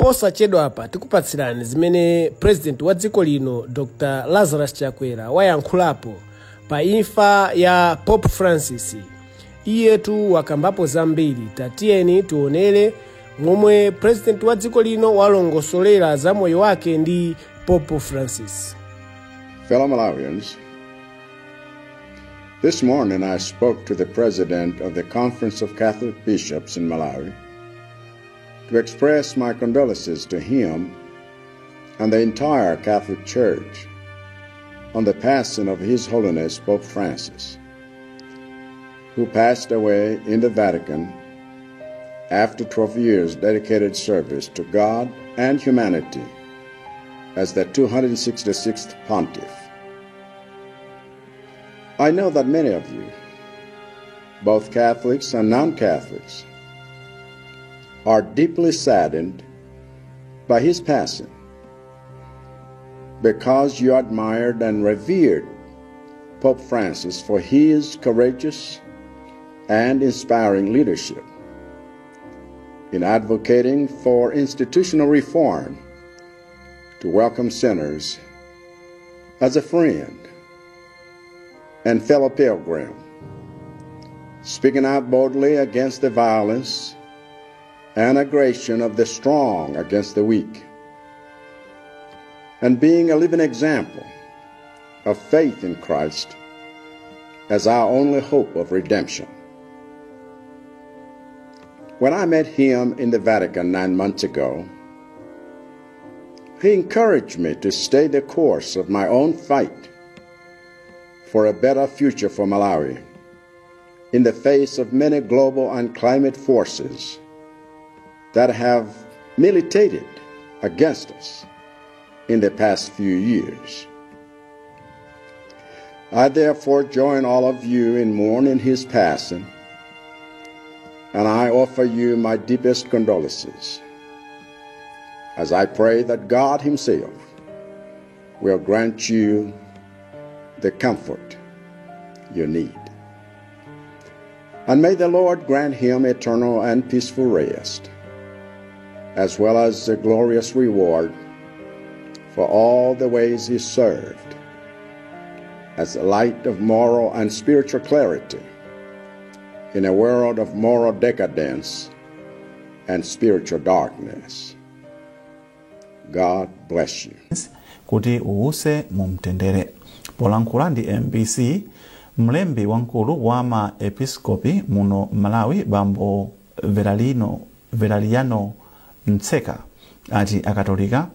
Posachedwapa tikupatsirani zimene president wa dziko lino Dr Lazarus Chakwera wayankhulapo pa imfa ya Pope Francis. Iyetu wakambapo zambiri. Tatiyeni tionere momwe president wa dziko lino walongosolera za moyo wake ndi Pope Francis. Fellow Malawians, this morning I spoke to the president of the Conference of Catholic Bishops in Malawi to express my condolences to him and the entire Catholic Church on the passing of His Holiness Pope Francis, who passed away in the Vatican after 12 years dedicated service to God and humanity as the 266th Pontiff. I know that many of you, both Catholics and non-Catholics, are deeply saddened by his passing because you admired and revered Pope Francis for his courageous and inspiring leadership in advocating for institutional reform to welcome sinners as a friend and fellow pilgrim, speaking out boldly against the violence and aggression of the strong against the weak, and being a living example of faith in Christ as our only hope of redemption. When I met him in the Vatican 9 months ago, he encouraged me to stay the course of my own fight for a better future for Malawi in the face of many global and climate forces that have militated against us in the past few years. I therefore join all of you in mourning his passing, and I offer you my deepest condolences as I pray that God himself will grant you the comfort you need. And may the Lord grant him eternal and peaceful rest, as well as a glorious reward for all the ways he served as a light of moral and spiritual clarity in a world of moral decadence and spiritual darkness. God bless you. Kuti uwuse mu mtendere. Polankhula ndi MBC, mlembi wamkulu wa maepiskopi muno Malawi, Bambo Veraliano Mtseka, ati Akatolika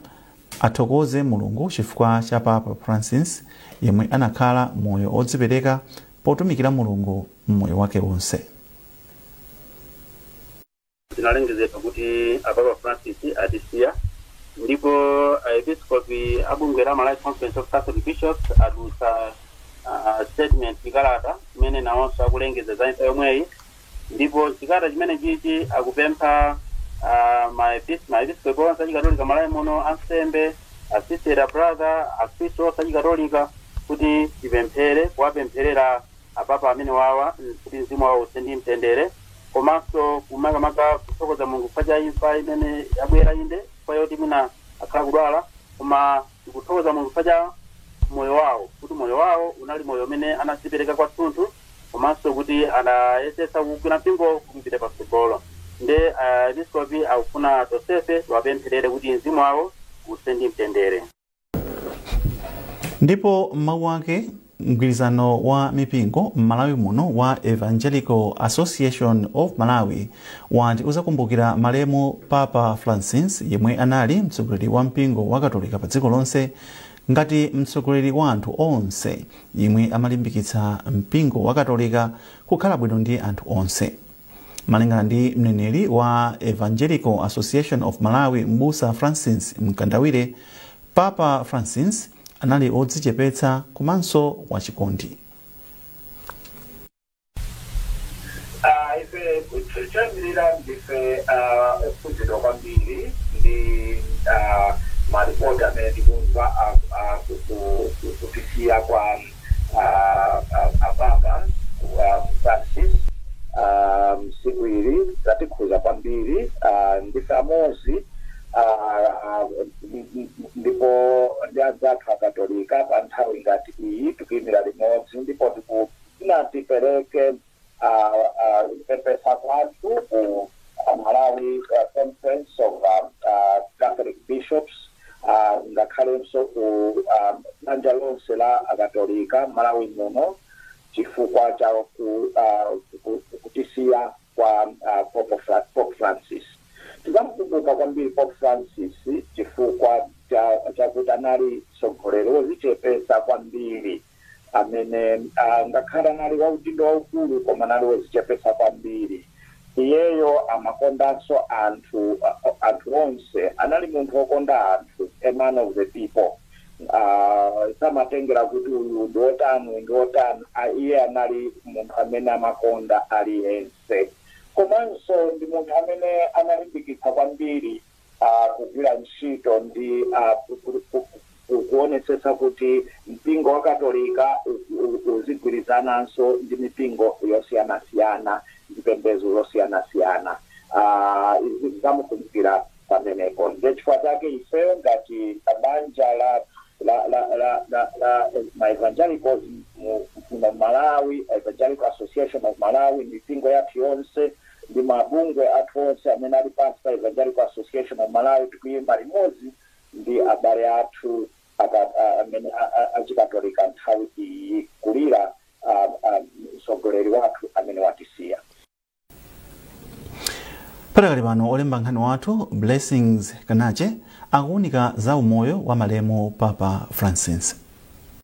athokoze Mulungu chifukwa cha Papa Francis yemwe anakhala moyo odzipereka potumikira Mulungu mmoyo wake wonse. Zinalengezedwa kuti Apapa Francis atisiya, ndipo aepiskopi abungwe la Malawi Conference of Catholic Bishops atulutsa statement, chikalata chimene nawonso akulengeza za imfa yomweyi. Ndipo chikalata chimene chichi akupempha maepiskopi onse achikatolika Malawi muno, ansembe, asistera, brother, akhristu onse achikatolika kuti tipemphere, kuwapempherera apapa amene wawa kuti mzimu wawo use ndi mtendere, komanso kumakamaka kuthokoza Mulungu chifukwa cha imfa imene yabwera. Inde, chifukwa yoti mwina akhala kudwala, koma tikuthokoza Mulungu chifukwa cha moyo wawo, kuti moyo wawo unali moyo umene anadzipereka kwathunthu, komanso kuti anayesetsa kugwira mpingo kupita patsogolo. Nde episkopi akufuna tonsefe tiwapempherere kuti mzimu wawo use ndi mtendere. Ndipo mawu ake, mgwirizano wa mipingo m'Malawi muno wa Evangelical Association of Malawi wati uzakumbukira malemu Papa Francis, yemwe anali mtsogoleri wa mpingo wa Katolika pa dziko lonse, ngati mtsogoleri wa anthu onse yemwe amalimbikitsa mpingo wa Katolika kukhala bwino ndi anthu onse. Malingana ndi mneneri wa Evangelical Association of Malawi, Mbusa Francis Mkandawire, Papa Francis anali odzichepetsa komanso wachikondi. Ife choyambirira ndife okhuzidwa kwambiri ndi maripoti amene tikumva kutisiya kwa apapa Francis. Tsiku ili zatikhuza kwambiri. Ndife amodzi Ndipo ndi anzathu akatolika, pa nthawi ngati iyi tikuyimira limodzi, ndipo tikufuna tipereke kupepesa kwathu ku Malawi Conference of Catholic Bishops, ngakhalenso ku banja lonse la akatolika Malawi muno, chifukwa cha kutisiya kwa Pope Francis. Tikamkumbuka kwambiri Pope Francis chifukwa chakuti anali mtsogoleri wozichepesa kwambiri, amene ngakhale anali waudindo waukulu, koma anali wozichepesa kwambiri. Iyeyo amakondanso anthu, anthu onse. Anali munthu wokonda anthu, a man of the people. Samatengera kuti uyu ndi wotani, uyu ndi wotani. Iye anali munthu amene amakonda aliyense. Komanso ndi munthu amene analimbikitsa kwambiri kugwira ntchito ndi kuonetsetsa kuti mpingo wa Katolika uzigwirizananso ndi mipingo yosiyanasiyana, zipembedzo zosiyanasiyana. Izi zamukumbukira pamenepo. Ndiye chifukwa chake ifeyo ngati banja la maevangelicals muno Malawi, Evangelical Association of Malawi, mipingo yathu yonse ndi mabungwe athu onse amene ali pansi pa Evangelical Association of Malawi, tikuyimba limodzi ndi abale athu amene achikatolika nthawi iyi kulira mtsogoleri wathu amene watisiya. Patakali pano, olemba nkhani wathu Blessings Kanache akuwunika za umoyo wa malemu Papa Francis.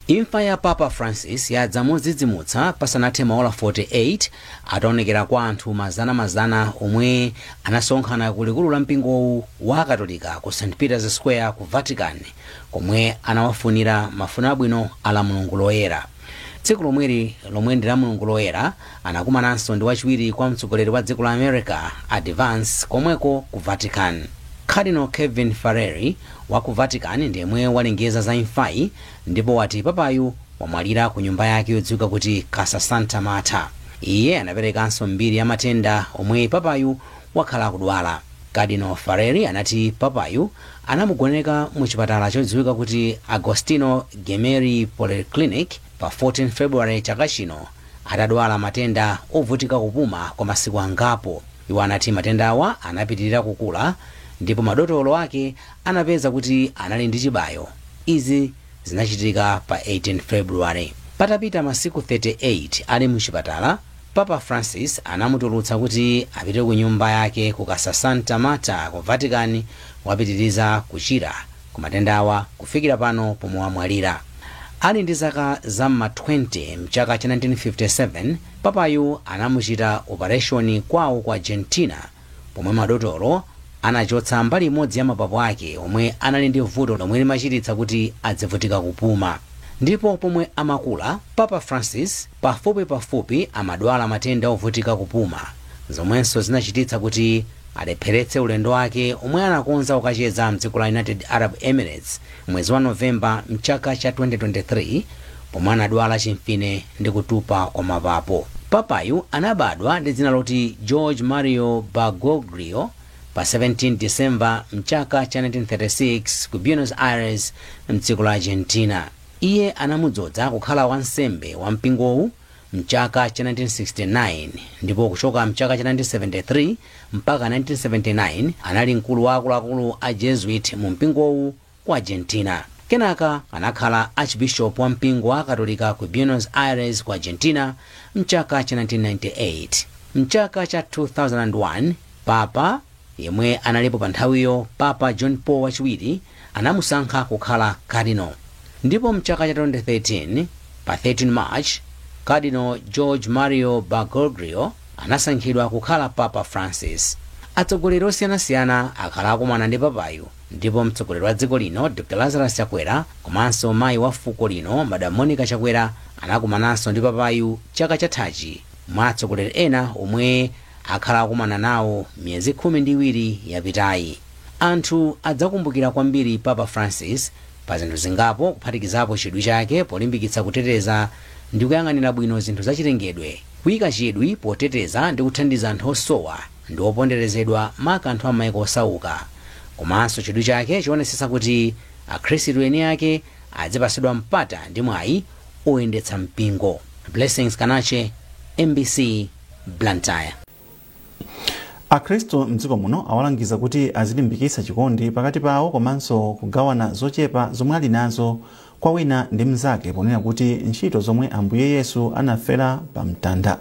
Imfa ya Papa Francis yadza modzidzimutsa pasanathe maola 48 ataonekera kwa anthu mazanamazana omwe anasonkhana ku likulu la mpingowu wa Katolika ku St Peter's Square ku Vatican, komwe anawafunira mafuno abwino ala Mulungu Loyera. Tsiku lomweli, lomwe ndi la Mulungu Loyera, anakumananso ndi wachiwiri kwa mtsogoleri wa dziko la America Advance komweko ku Vatican. Cardinal Kevin Farrelly wa ku Vatican ndiyemwe walengeza za imfayi, ndipo wati papayu wamwalira ku nyumba yake yodziwika kuti Casa Santa Marta. Iye anaperekanso mbiri ya matenda omwe papayu wakhala akudwala. Cardinal Farrelly anati papayu anamugoneka mu chipatala chodziwika kuti Agostino Gemelli Polyclinic pa 14 February chaka chino, atadwala matenda ovutika kupuma kwa masiku angapo. Iwo anati matenda awa anapitirira kukula ndipo madotolo ake anapeza kuti anali ndi chibayo. Izi zinachitika pa 18 February. Patapita masiku 38 ali muchipatala, Papa Francis anamutulutsa kuti apite ku nyumba yake ku Casa Santa Marta ku Vatican, wapitiriza kuchira ku matenda awa kufikira pano pomwe wamwalira ali ndi zaka zam'ma 20. Mchaka cha 1957 papayu anamuchita operation kwawo ku Argentina, pomwe madotolo anachotsa mbali imodzi ya mapapu ake omwe anali ndi vuto lomwe limachititsa kuti adzivutika kupuma. Ndipo pomwe amakula, Papa Francis pafupipafupi amadwala matenda ovutika kupuma, zomwenso zinachititsa kuti alepheretse ulendo wake omwe anakonza ukacheza mdziko la United Arab Emirates mwezi wa Novemba mchaka cha 2023, pomwe anadwala chimfine ndi kutupa kwa mapapo. Papayu anabadwa ndi dzina loti George Mario Bergoglio pa 17 December mchaka cha 1936 ku Buenos Aires mdziko la Argentina. Iye anamudzodza kukhala wansembe wa mpingowu mchaka cha 1969, ndipo kuchoka mchaka cha 1973 mpaka 1979 anali mkulu wa akuluakulu a Jesuit mu mpingowu ku Argentina. Kenaka anakhala archbishop wa mpingo wa Katolika ku Buenos Aires ku Argentina mchaka cha 1998. Mchaka cha 2001, papa yemwe analipo pa nthawiyo, Papa John Paul wachiwiri, anamusankha kukhala cardinal. Ndipo mchaka cha 2013 pa 13 March, Cardinal George Mario Bergoglio anasankhidwa kukhala Papa Francis. Atsogoleri osiyanasiyana akhala akumana ndi papayu, ndipo mtsogoleri wa dziko lino Dr Lazarus Chakwera komanso mayi wa fuko lino Madam Monica Chakwera anakumananso ndi papayu chaka chathachi, mwa atsogoleri ena omwe akhala akumana nawo miyezi 12 yapitayi. Anthu adzakumbukira kwambiri Papa Francis pa zinthu zingapo, kuphatikizapo chidwi chake polimbikitsa kuteteza ndi kuyang'anira bwino zinthu zachilengedwe, kuyika chidwi poteteza ndi kuthandiza anthu osowa ndi oponderezedwa, maka anthu amaiko osauka. Komanso chidwi chake chionetsetsa kuti akhristu eni ake adzipasidwa mpata ndi mwayi oyendetsa mpingo. Blessings Kanache, MBC, Blantyre. Akhristu mdziko muno awalangiza kuti azilimbikitsa chikondi pakati pawo komanso kugawana zochepa zomwe ali nazo kwa wina ndi mnzake, ponena kuti ntchito zomwe Ambuye Yesu anafera pa mtanda.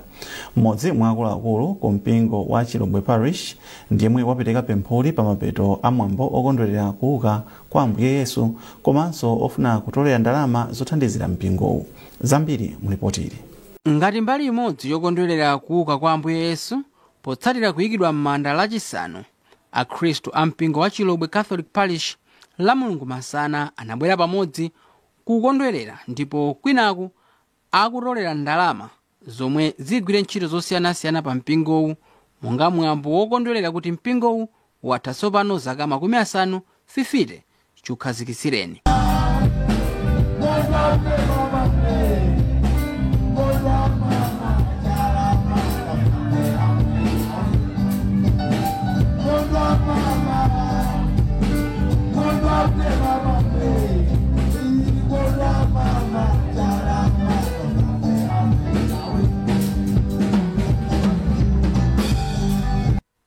Mmodzi mwa akuluakulu ku mpingo wa Chilobwe Parish ndiyemwe wapereka pempholi pa mapeto a mwambo okondwerera kuuka kwa Ambuye Yesu komanso ofuna kutolera ndalama zothandizira mpingowu. Zambiri mulipotili. Ngati mbali imodzi yokondwerera kuuka kwa Ambuye Yesu potsatira kuyikidwa m'manda lachisanu, akhristu a mpingo wa Chilobwe Catholic Parish la Mulungu masana anabwera pamodzi kukondwerera ndipo kwinaku akutolera ndalama zomwe zigwire ntchito zosiyanasiyana pa mpingowu, monga mwambo wokondwerera kuti mpingowu watha tsopano zaka 50 chikhazikitsireni.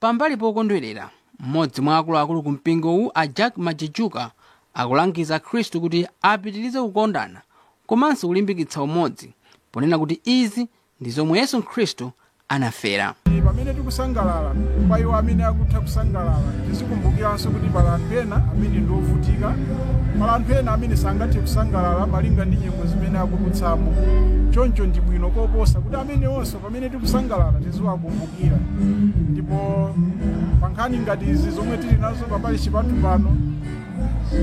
Pambali pokondwerera, mmodzi mwa akuluakulu ku mpingowu a Jack Majijuka akulangiza khristu kuti apitirize kukondana komanso kulimbikitsa umodzi, ponena kuti izi ndi zomwe Yesu Khristu anafera. Pamene tikusangalala, kwa iwo amene akutha kusangalala, tizikumbukiranso kuti pali anthu ena amene ndi ovutika, pali anthu ena amene sangathe kusangalala malinga ndi nyengo zimene akudutsamo. Choncho ndi bwino koposa kuti amenewonso pamene tikusangalala tiziwakumbukira. Ndipo pa nkhani ngati izi zomwe tili nazo papalishi pathu pano,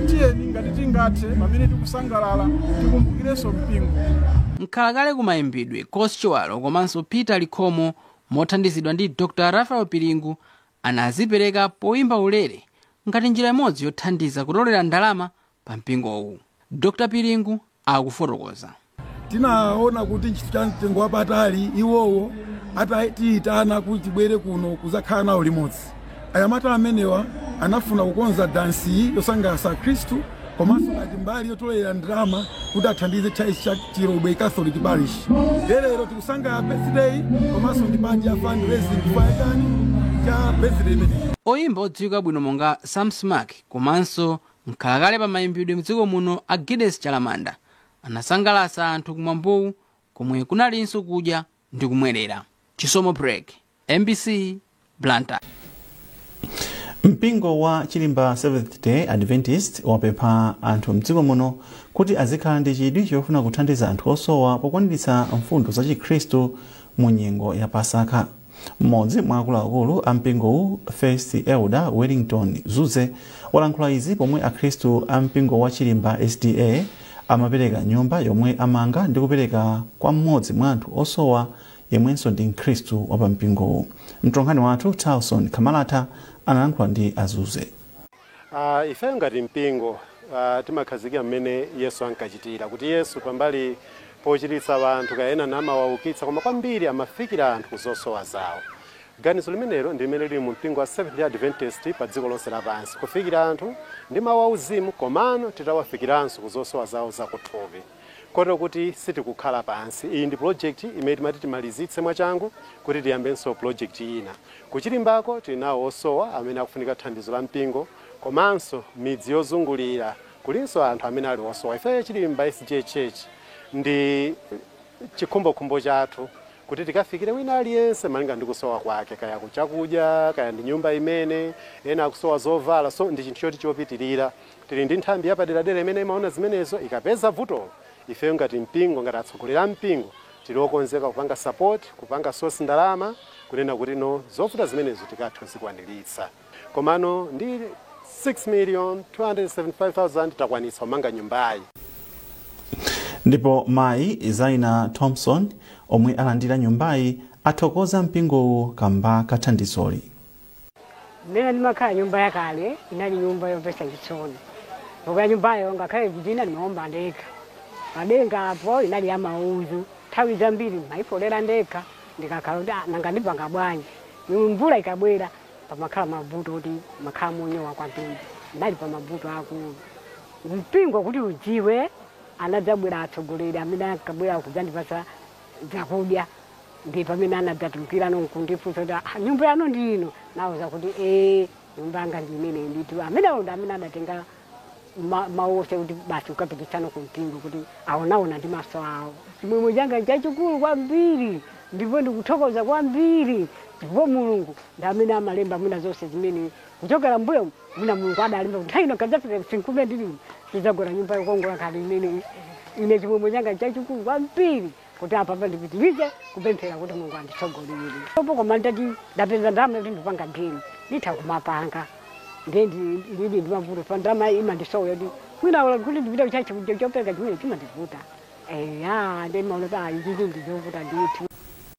tiyeni ngati tingathe, pamene tikusangalala tikumbukirenso mpingo. Mkhalakale kumayimbidwe Koschiwalo komanso Peter Likhomo mothandizidwa ndi Dr Rafael Piringu anazipereka poyimba ulere ngati njira imodzi yothandiza kutolera ndalama pa mpingowu. Dr Piringu akufotokoza. Tinaona kuti ntchito cha mtengo wapatali iwowo atitiyitana kuti tibwere kuno kuzakhala nawo limodzi. Anyamata amenewa anafuna kukonza dansi yosangalatsa Khristu komanso ngati mbali yotolera ndalama kuti athandize tchalitchi cha Chilobwe Catholic Parish. Lero tikusangalala birthday komanso ndi pati ya fundraising chifukwa chani cha birthday imeneyi. Oyimba odziwika bwino monga Sam Smark komanso mkhalakale pa mayimbidwe mdziko muno a Gides Chalamanda anasangalatsa anthu kumwambowu komwe kunalinso kudya ndi kumwerera. Chisomo Break, MBC, Blantyre. Mpingo wa Chilimba Seventh Day Adventist wapempha anthu mdziko muno kuti azikhala ndi chidwi chofuna kuthandiza anthu osowa pokwaniritsa mfundo za Chikhristu mu nyengo ya Pasaka. Mmodzi mwa akuluakulu a mpingowu, First Elder Wellington Zuze, walankhula izi pomwe akhristu a mpingo wa Chilimba SDA amapereka nyumba yomwe amanga ndi kupereka kwa mmodzi mwa anthu osowa yemwenso ndi mkhristu wa pampingowu. Mtolankhani wathu Charlson Kamalata analankhula ndi Azuze. Ifeyo ngati mpingo timakhazikira mmene Yesu ankachitira, kuti Yesu pambali pochiritsa anthu kayena namawaukitsa, koma kwambiri amafikira anthu kuzosowa zawo. Ganizo limenelo ndi limene lili mu mpingo wa Seventh Day Adventist pa dziko lonse lapansi, kufikira anthu ndi mawu auzimu komano titawafikiranso kuzosowa zawo zakuthupi, kotero kuti sitikukhala pansi. Iyi ndi project imene timati timalizitse mwachangu kuti tiyambenso project ina. Kuchilimbako tili nawo osowa amene akufunika thandizo la mpingo, komanso midzi yozungulira kulinso anthu amene ali osowa. Ifeyo Chilimba SDA Church ndi chikhumbokhumbo chathu kuti tikafikire wina aliyense malinga ndi kusowa kwake, kaya kuchakudya, kaya ndi nyumba imene ena akusowa zovala. So ndi chinthu choti chopitirira. Tili ndi nthambi yapaderadera imene imaona zimenezo. Ikapeza vutolo, ifeyo ngati mpingo, ngati atsogoleri a mpingo, tili okonzeka kupanga support, kupanga source ndalama, kunena kuti no, zovuta zimenezo tikathe zikwaniritsa. Komano ndi 6 million 275,000 takwanitsa kumanga nyumbayi. Ndipo mayi Zaina Thompson omwe alandira nyumbayi athokoza mpingowu kamba kathandizoli. Mmene ndimakhala nyumba yakale inali nyumba yomvetsa chisoni, pokuya nyumbayo ngakhale kutina ndimaomba ndekha madenga apo inali ya mauzu. Nthawi zambiri mayifolera ndekha, ndikakhala kuti, "Ah, nanga ndipanga bwanji?" Mvula ikabwera Pamakhala mavuto kuti makhala monyowa kwambiri, ndali pa mavuto akulu. Mpingo kuti udziwe, anadzabwera atsogoleri amene ankabwera kudzandipasa zakudya, ndi pamene anadzatulukira nkundifunsa kuti, "Ah, nyumba yanu ndi ino?" Nawuza kuti, "Ee, nyumba yanga ndi imene ndithu." Amenewo ndi amene adatenga mawu onse kuti basi ukapikisana ku mpingo kuti aonaona ndi maso awo. Chimwemwe changa chachikulu kwambiri, ndipo ndikuthokoza kwambiri, ndipo Mulungu ndi amene amalemba mwina zonse zimene kuchokera mbuyo. Mwina Mulungu adalemba kuti nthawi ino kadzafika sinkume ndilimo tidzagona nyumba yokongola khali imene ine. Chimwemwe changa chachikulu kwambiri kuti apapa ndipitirize kupemphera kuti Mulungu anditsogolere opo. Koma ndati ndapeza ndalama kuti ndipanga geni, nditha kumapanga. Ndiye ndili ndi mavuto pa ndalama, imandisowa kuti mwina kuti ndipite kuchachi chopereka chimene chimandivuta. Eya, ndiye maona kuti ichichi ndichovuta ndithu.